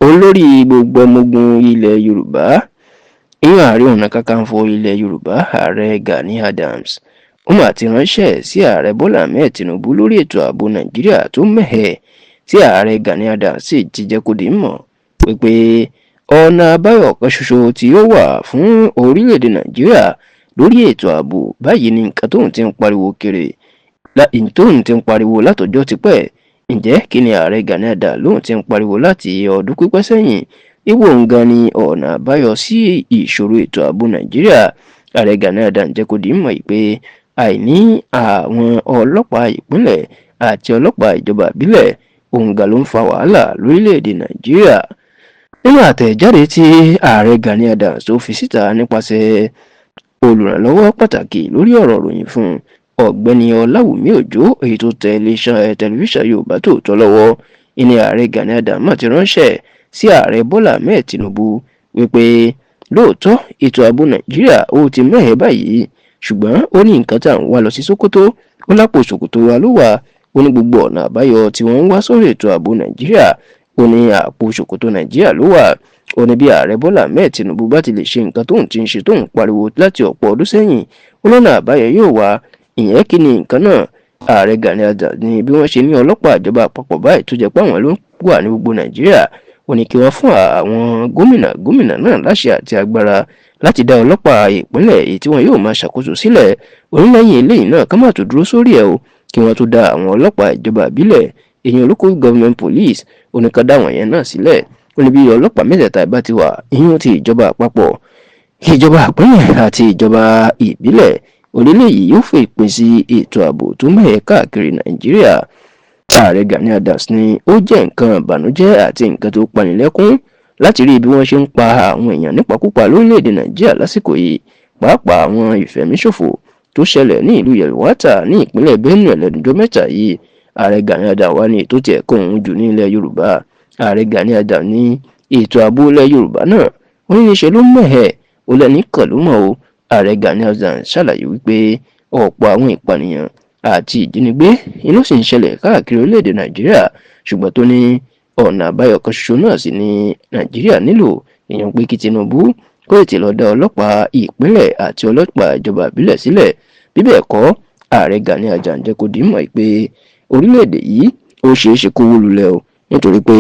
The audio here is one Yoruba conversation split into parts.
Olórí gbogbo ọmọ ogun ilẹ̀ Yorùbá, ìyẹn Ààrẹ Ọ̀nà Kakanfò ilẹ̀ Yorùbá, Ààrẹ Gani Adams, ó mà ti ránṣẹ́ sí Ààrẹ Bọ́lá Ahmed Tinubu lórí ètò ààbò Nàìjíríà tó mẹ́hẹ, tí Ààrẹ Gani Adams sì ti jẹ́ kó di mímọ̀ wípé ọ̀nà àbáyọ kan ṣoṣo tí ó wà fún orílẹ̀-èdè Nàìjíríà lórí ètò ààbò báyìí ní nǹkan tóun ti ń pariwo kiri, tóun ti ń pariwo látọjọ́ tipẹ́. Ǹjẹ́ kí ni Ààrẹ Gani Adams lóun ti ń pariwo láti ọdún pípẹ́ sẹ́yìn? Ìwò gan ni ọ̀nà àbáyọ sí ìṣòro ètò ààbò Nàìjíríà? Ààrẹ Gani Adams jẹ́ kó di mímọ̀ pé àìní àwọn ọlọ́pàá ìpínlẹ̀ àti ọlọ́pàá ìjọba ìbílẹ̀ òun gan ló ń fa wàhálà lórílẹ̀‐èdè Nàìjíríà. Nínú àtẹ̀jáde tí Ààrẹ Gani Adams tó fi síta nípasẹ̀ olùrànlọ́wọ́ pàtàkì lórí ọ̀rọ̀ ìròyìn fún, Ọ̀gbẹ́ni Ọláwùmí Òjó, èyí tó tẹ iléeṣẹ́ tẹlifíṣàn Yorùbá Tòótọ́ lọ́wọ́, ìní Ààrẹ Gani Adams ti ránṣẹ́ sí Ààrẹ Bọ́lá Ahmed Tinubu wípé lóòótọ́ ètò ààbò Nàìjíríà ó ti mẹ́hẹ̀ báyìí, ṣùgbọ́n ó ní nǹkan tá à ń wá lọ sí Sókótó, ó lápò ṣòkòtò wa ló wà. Ó ní gbogbo ọ̀nà àbáyọ tí wọ́n ń wá sórí ètò ààbò Nàìjíríà, ó ní àpò ṣòkòtò Nàìjíríà ló wà. Ó ní bí Ààrẹ Bọ́lá Ahmed Tinubu bá ti lè ṣe nǹkan tóun ti ń ṣe, tóun pariwo láti ọ̀pọ̀ ọdún sẹ́yìn, ó lọ́nà àbáyọ yóò wá. Ìyẹn kí ni nǹkan náà? Ààrẹ Gani Adams ní bí wọ́n ṣe ní ọlọ́pàá ìjọba àpapọ̀ báyìí tó jẹ́ pé àwọn ló wà ní gbogbo Nàìjíríà, ó ní kí wọ́n fún àwọn gómìnà gómìnà náà láṣẹ àti agbára láti dá ọlọ́pàá ìpínlẹ̀ èyí tí wọn yóò máa ṣàkóso sílẹ̀. Onílẹ̀yìn eléyìí náà, ká má tó dúró sórí ẹ̀ o, kí wọ́n tó dá àwọn ọlọ́pàá ìjọba ìbílẹ̀, èèyàn local government police, ó ní ká dá àwọn yẹn náà sílẹ̀. Ó ní bí ọlọ́pàá mẹ́tẹ̀ẹ̀ta bá ti wà, ìyún ti ìjọba àpapọ̀, ìjọba ìpínlẹ̀ àti ìjọba ìbílẹ̀, orílẹ̀ yìí yóò fòpin sí ètò ààbò tó mẹ́hẹ káàkiri Nàìjíríà. Ààrẹ Gani Adams ní ó jẹ́ nǹkan ìbànújẹ́ àti nǹkan tó panilẹ́kún láti rí bí wọ́n ṣe ń pa àwọn èèyàn nípakúpa lórílẹ̀‐èdè Nàìjíríà lásìkò yìí, pàápàá àwọn ìfẹ̀míṣòfò tó ṣẹlẹ̀ ní ìlú Yelwata ní ìpínlẹ̀ Benue lẹ́nujọ́ mẹ́ta yìí. Ààrẹ Gani Adams wà ní ètò tiẹ̀ kọ́ òun jù ní ilẹ̀ Yorùbá. Ààrẹ Gani Adams ní ètò ààbò ilẹ̀ Yorùbá náà, ó ní níṣe ló mẹ́hẹ̀, ó lẹ́ni kàn ló mọ̀ o. Ààrẹ Gani Adams ṣàlàyé wípé ọ̀pọ̀ àwọn ìpànìyàn àti ìjínigbé inú sì ń ṣẹlẹ̀ káàkiri orílẹ̀-èdè Nàìjíríà, ṣùgbọ́n tó ní ọ̀nà àbáyọ kan ṣoṣo náà sì ní Nàìjíríà nílò, èèyàn pé kí Tinubu kó tètè lọ dá ọlọ́pàá ìpínlẹ̀ àti ọlọ́pàá ìjọba ìbílẹ̀ sílẹ̀. Bí bẹ́ẹ̀ kọ́, Ààrẹ Gani Adams jẹ́ kó di mọ̀ pé orílẹ̀-èdè yìí ó ṣeé ṣe kó wó lulẹ̀ o, nítorí pé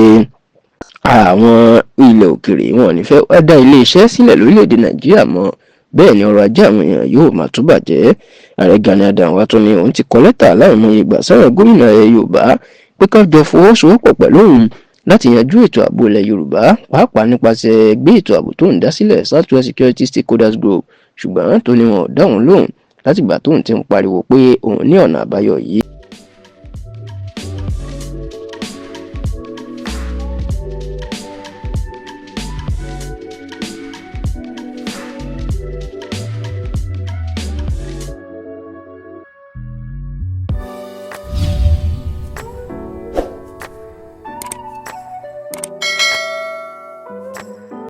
àwọn ilẹ̀ òkèèrè wọn ò ní fẹ́ wá dá iléeṣẹ́ sílẹ̀ lórílẹ̀-èdè Nàìjíríà mọ́. Bẹ́ẹ̀ ni ọrọ̀ ajé àwọn èèyàn yóò máa tún bàjẹ́. Ààrẹ Gani Adams wá tún ní òun ti kọ lẹ́tà láìmọye ìgbà sáwọn gómìnà ilẹ̀ Yorùbá pé ká jọ fọwọ́sowọ́pọ̀ pẹ̀lú òun láti yanjú ètò ààbò ilẹ̀ Yorùbá, pàápàá nípasẹ̀ gbé ètò ààbò tó ń dá sílẹ̀, South West Security Stakeholders Group, ṣùgbọ́n tó ní wọn ò dá òun lóhùn látìgbà tóun ti ń pariwo pé òun ní ọ̀nà àbáyọ yìí.